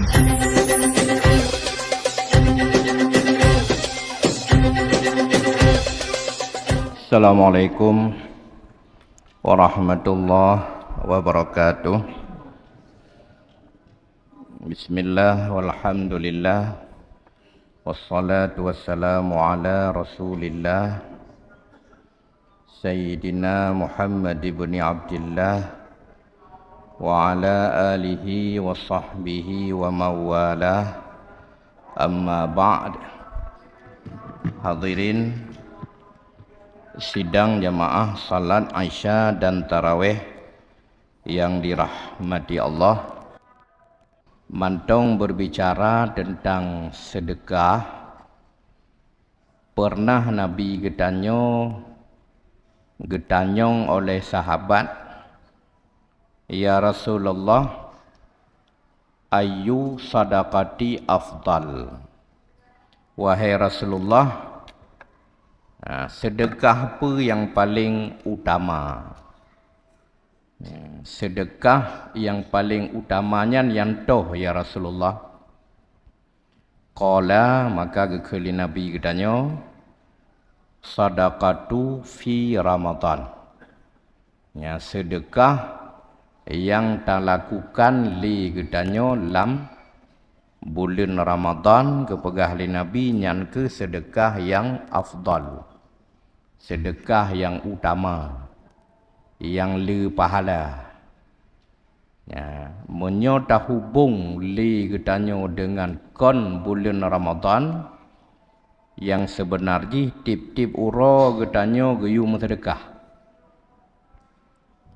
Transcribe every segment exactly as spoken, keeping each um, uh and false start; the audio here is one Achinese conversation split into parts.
Assalamualaikum warahmatullahi wabarakatuh. Bismillah, walhamdulillah, wassalatu wassalamu ala Rasulillah, Sayyidina Muhammad ibni Abdillah, wa ala alihi wa sahbihi wa mawalah. Amma ba'd. Hadirin sidang jamaah salat Isya dan Tarawih yang dirahmati Allah. Mantong berbicara tentang sedekah, pernah Nabi geutanyoe geutanyong oleh sahabat, "Ya Rasulullah, ayyu sadaqati afdal?" Wahai Rasulullah, ha, sedekah peue nyang paleng utama? Ya, sedekah nyang paleng utama nyan nyang toh, ya Rasulullah? Qala, maka geukheun lé Nabi geutanyoe, "Sadaqatu fi Ramadan." Ya, sedekah nyang talakukan lé geutanyoe lam buleuen Ramadan, geupeugah lé Nabi, nyan keuh sedekah nyang afdal. Sedekah nyang utama, nyang le pahala. Ya, meunyoe tahubong lé geutanyoe deungon kon buleuen Ramadan, nyang seubeuna jih tiep-tiep uroe geutanyoe geuyue meuseudeukah.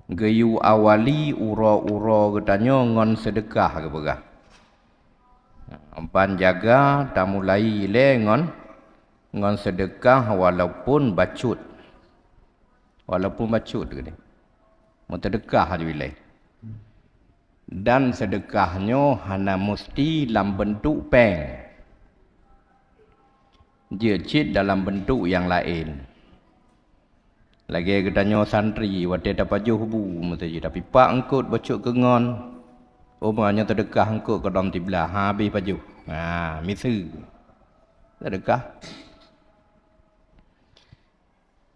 Geuyue awali uroe-uroe geutanyoe ngon seudeukah geupeugah. Ban jaga tamulai lé ngon, ngon seudeukah walaupun bacut. Walaupun bacut teuh. Meuseudeukah ju ilée. Dan seudeukah nyoe hana musti lam beuntuk péng. Jeuet cit dalam beuntuk nyang laén. Lagée geutanyoe santri, watée tapajoh bu meuseujid, tapipak eungkot bacut keu ngon. Oh, meunyoe teudeukah eungkot keudroe siblah, ha, habéh pajoh. Ha, miseue. Teudeukah.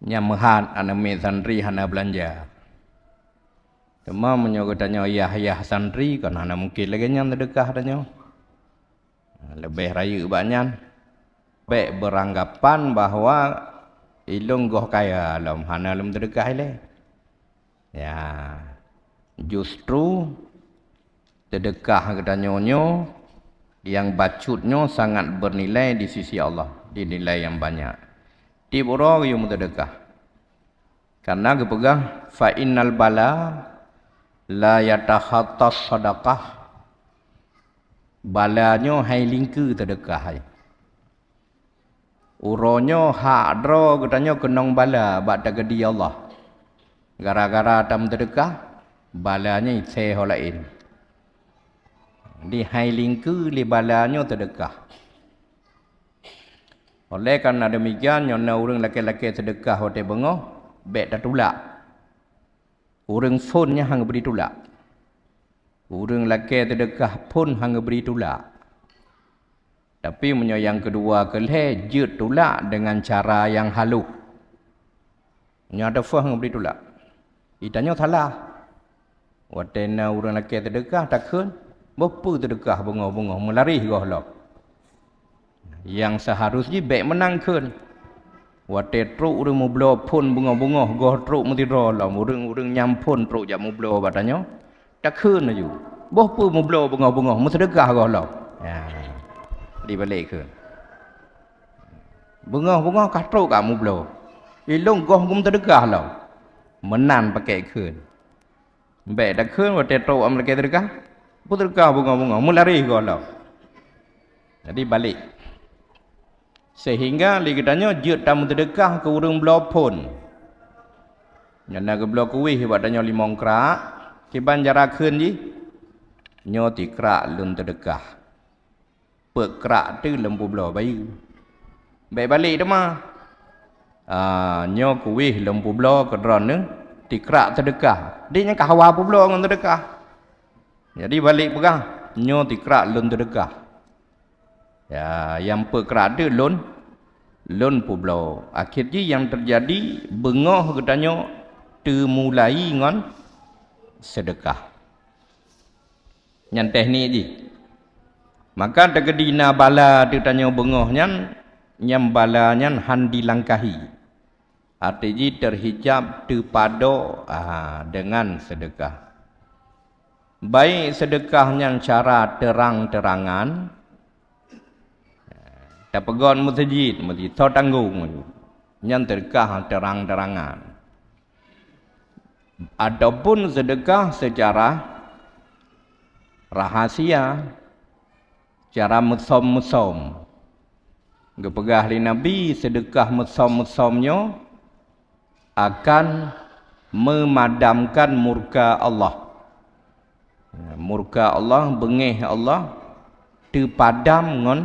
Nyang meuhat aneuk miet santri hana beulanja. Teuma meunyoe geutanyoe yah-yah santri, kon hana mungken lagée nyan teudeukah tanyoe. Leubeh rayeuk bak nyan, bék beuranggapan bahwa ilôn goh kaya lom, hana lom teudeukah ilée. Ya, justru teudeukah geutanyoe nyoe nyang bacut nyoe sangat beunilai di sisi Allah, dinilai nyang banyak. Tieb uroe geuyue meuteudeukah. Karena geupeugah, "Fa innal bala la yatakhattas sadaqah." Bala nyoe hai lingkeue teudeukah hai. Uroe nyoe hak droe geutanyoe keunong bala bak takeudi Allah. Gara-gara tameuteudeukah, bala nyoe isée ho laén. Di hai lingkeue lé bala nyoe teudeukah. Oleh karena demikian, nyoe na ureuëng lakée-lakée seudeukah watée beungoh, bék tatulak. Ureuëng phon nyan hana geubri tulak. Ureuëng lakée seudeukah phon hana geubri tulak. Tapi meunyoe nyang keudua keu lhée jeuet tulak deungon cara nyang halôh. Nyoe ada phon hana geubri tulak. Itanyoe salah. Watée na ureuëng lakée teudeukah takheun, "Boh peue teudeukah beungoh-beungoh, meularéh goh lom." Nyang seuharus jih bék meunan kheun. Watée trok ureuëng meubloe phon beungoh-beungoh, goh trok meusidroe lom, ureuëng-ureuëng nyang phon trok jak meubloe bak tanyoe, takheun laju, "Boh peue meubloe beungoh-beungoh, meuseudeukah goh lom." Ya. Dibalek kheun. "Beungoh-beungoh kah trok ka meubloe. Ilôn goh geumeuseudeukah lom." Meunan pakék kheun. Bék takheun watée trok lam lakée seudeukah, beuseudeukah beungoh-beungoh, meularéh goh lom. Jadi balek. Seuhingga lé geutanyoe jeuet tameuseudeukah keu ureuëng bloe phon. Nyang na geubloe kuéh bak tanyoe limong krak, kiban cara kheun jih, "Nyoe tikrak lôn teudeukah." Peuet krak teuk lôn peubloe bayeue. Bék balek teuma. Ah, nyoe kuéh lôn peubloe keu droeneuh tikrak seudeukah. Di nyan ka hawa peubloe ngon seudeukah. Jadi balek peugah, Nyoe tikrak lôn seudeukah. Ya, nyang peukrak teuk lôn, lôn peubloe. Akhé jih nyang teujadi, beungoh geutanyoe teumulai ngon seudeukah. Nyan teknik jih. Maka teukeudi na bala teutanyoe beungoh nyan, nyang bala nyan han jilangkahi. Até jih teuhijab, teupadok, ah, deungon seudeukah. Baik seudeukah nyan cara teurang-teurangan, tapeugöt meuseujid, meuseujid, soe tanggong, nyan seudeukah teurang-teurangan. Ataupun seudeukah seucara rahasia, cara meusom-meusom. Geupeugah lé Nabi, seudeukah meusom-meusom nyoe akan meumadamkan murka Allah. Murka Allah, beungéh Allah, teupadam ngon,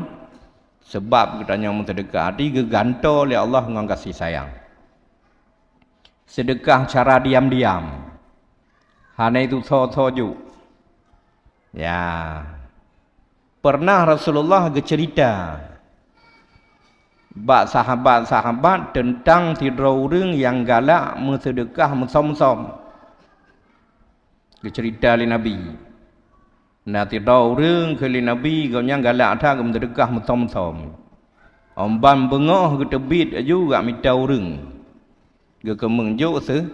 sabab geutanyoe meuseudeukah, até geugantoe lé Allah ngon gaséh sayang. Seudeukah cara diam-diam, hana itusoe-soe jok. Ya, pernah Rasulullah geuceurita bak sahabat-sahabat teuntang sidroe ureuëng nyang galak meuseudeukah meusom-som. Geuceurita lé Nabi, na sidroe ureuëng kheun lé Nabi, gobnyan galak that geumeuseudeukah meusom-som. Óh ban beungoh geuteubiet laju geumita ureuëng, geukeumeung jok seu-,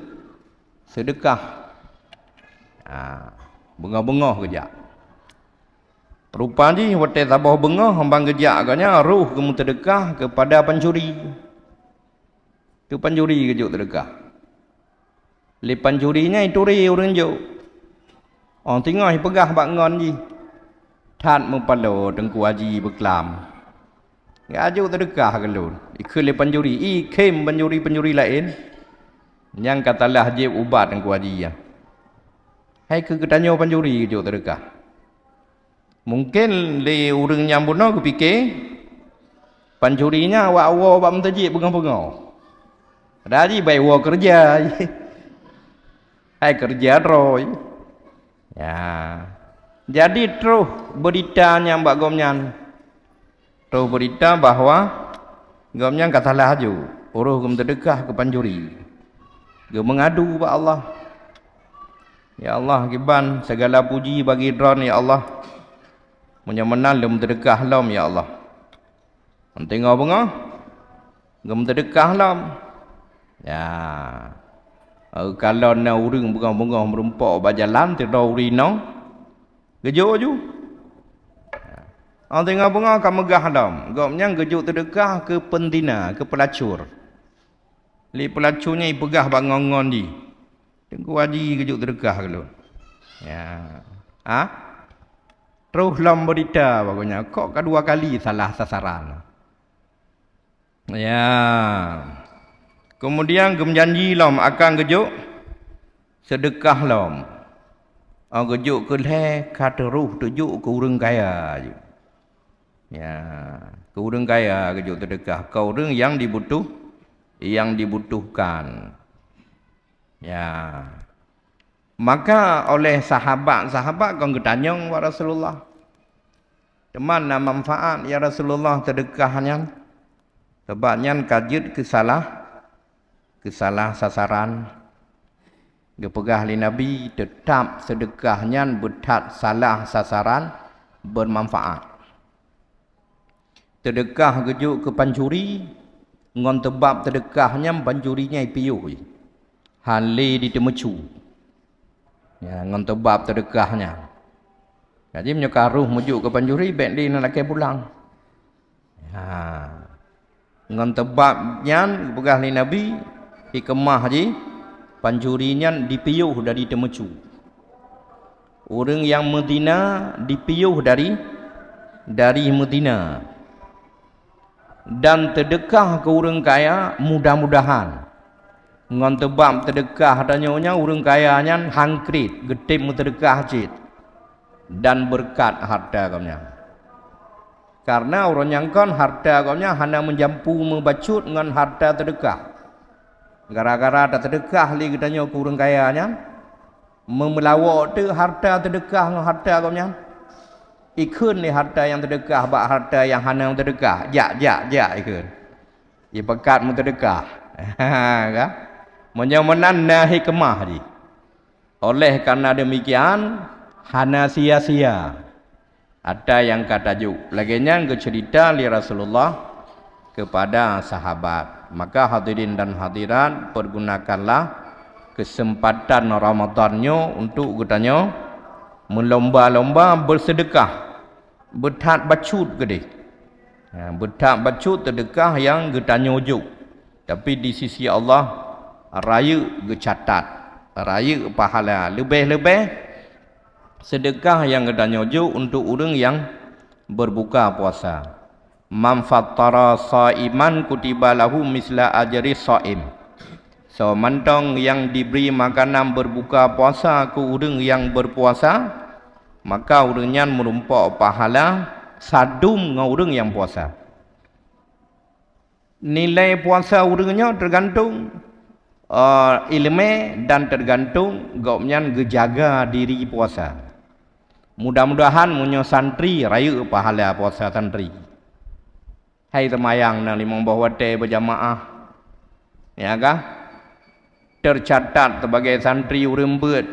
seudeukah. Ha, beungoh-beungoh geujak. Rupa jih watée saboh beungoh óh ban geujak gobnyan, roh geumeuseudeukah keupada pancuri. Keu pancuri geujok seudeukah. Lé pancuri nyan ituri ureuëng jok. Óh teungoh ipeugah bak ngon jih, "That meupaloe Teungku Haji beuklam. Geujok seudeukah keu lôn." Ikheun lé pancuri, "Ih, khém pancuri-pancuri laén, nyang ka salah jieb ubat Teungku Haji nyan. Hai keu geutanyoe pancuri geujok seudeukah." Mungken lé ureuëng nyang bunoe geupike, pancuri nyan awak woe bak meuseujid beungoh-beungoh. Padahai jih bai woe keureuja. Hai keureuja droe. Ya. Jadi troh beurita nyan bak gobnyan. Troh beurita bahwa gobnyan ka salah laju, roh geumeuseudeukah keu pancuri. Geumeungadu bak Allah. Ya Allah, kiban segala puji bagi Droe, ya Allah. Meunyoe meunan lôn meuseudeukah lom, ya Allah. Óh teungoh beungoh, geumeuseudeukah lom. Ya. Kalon na ureuëng beungoh-beungoh meurumpok bak jalan, sidroe ureuëng inong, geujok laju. Óh teungoh beungoh ka meugah lom, gobnyan geujok seudeukah keu peuzina, keu peulacur. Lé peulacur nyan ipeugah bak ngon-ngon jih, "Teungku Haji geujok seudeukah keu lôn." Ya. Ha? Troh lom beurita bak gobnyan, kok ka dua kali salah sasaran. Ya. Keumudian geumeujanji lom akan geujok seudeukah lom. Óh geujok keu lhée ka teuroh teujok keu ureuëng kaya jih. Ya, keu ureuëng kaya geujok seudeukah, keu ureuëng nyang dibutuh-, nyang dibutuhkan. Ya. Maka oleh sahabat-sahabat kon geutanyong bak Rasulullah, "Teuma na manfaat, ya Rasulullah, seudeukah nyan? Sabab nyan ka jeuet keu salah, keu salah sasaran." Geupeugah lé Nabi, "Teutab seudeukah nyan beuthat salah sasaran, beumanfaat." Seudeukah geujok keu pancuri, ngon teubab seudeukah nyan pancuri nyan ipiôh, han lé jiteumeucue. Ya, ngon teubab seudeukah nyan. Jadi meunyoe ka roh meujok keu pancuri, bék lé na lakée pulang. Ha. Ngon teubab nyan geupeugah lé Nabi, hikmah jih, pancuri nyan dipiôh dari teumeucue. Ureuëng nyang meuzina dipiôh dari, dari meuzina. Dan seudeukah keu ureuëng kaya, mudah-mudahan ngon teubab seudeukah tanyoe nyan, ureuëng kaya nyan han kriet, geutem meuseudeukah cit, dan beureukat hareuta gobnyan. Kareuna uroe nyan kon hareuta gobnyan hana meujampu meubacut ngon hareuta seudeukah. Gara-gara taseudeukah lé geutanyoe keu ureuëng kaya nyan, meumeulawok teuk hareuta seudeukah ngon hareuta gobnyan. Ikheun lé hareuta nyang teudeukah bak hareuta nyang hana teudeukah. Jak, jak, jak ikheun. Jipakat meuteudeukah. Kan? Meunyoe meunan na hikmah jih. Oleh karena demikian, hana sia-sia hareuta nyang ka tajok. Lagée nyan geuceurita lé Rasulullah kepada sahabat. Maka hadirin dan hadirat, pergunakanlah kesempatan Ramadan nyoe untuk geutanyoe meulomba-lomba beuseudeukah. Beuthat bacut keudeh. Ha, beuthat bacut seudeukah nyang geutanyoe jok. Tapi di sisi Allah, rayeuk geucatat, rayeuk pahala. Leubeh-leubeh seudeukah nyang geutanyoe jok untuk ureuëng nyang berbuka puasa. "Man fattara shaiman kutiba lahu misla ajri shaim." Soe mantong nyang dibri makanan berbuka puasa keu ureuëng nyang berpuasa, maka ureuëng nyan meurumpok pahala sadum ngon ureuëng nyang puasa. Nilai puasa ureuëng nyoe teugantung, eh, iéleumé dan teugantung gobnyan geujaga diri puasa. Mudah-mudahan meunyoe santri rayeuk pahala puasa santri. Hai seumayang na limong boh watée beujamaah, ya kah? Teucatat sebagai santri ureuëng beuet.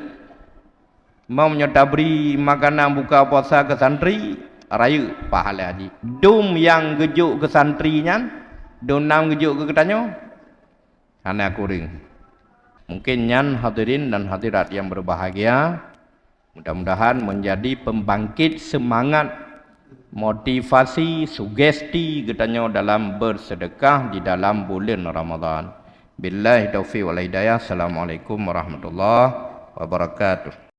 Meunyoe tabri makanan buka puasa keu santri, rayeuk pahala jih. Dum nyang geujok keu santri nyan, dum nam geujok keu geutanyoe, hana kureueng. Mungkin nyan hadirin dan hadirat yang berbahagia, mudah-mudahan menjadi pembangkit semangat, motivasi, sugesti geutanyoe dalam bersedekah di dalam bulan Ramadan. Billahi taufiq wal hidayah. Assalamualaikum warahmatullahi wabarakatuh.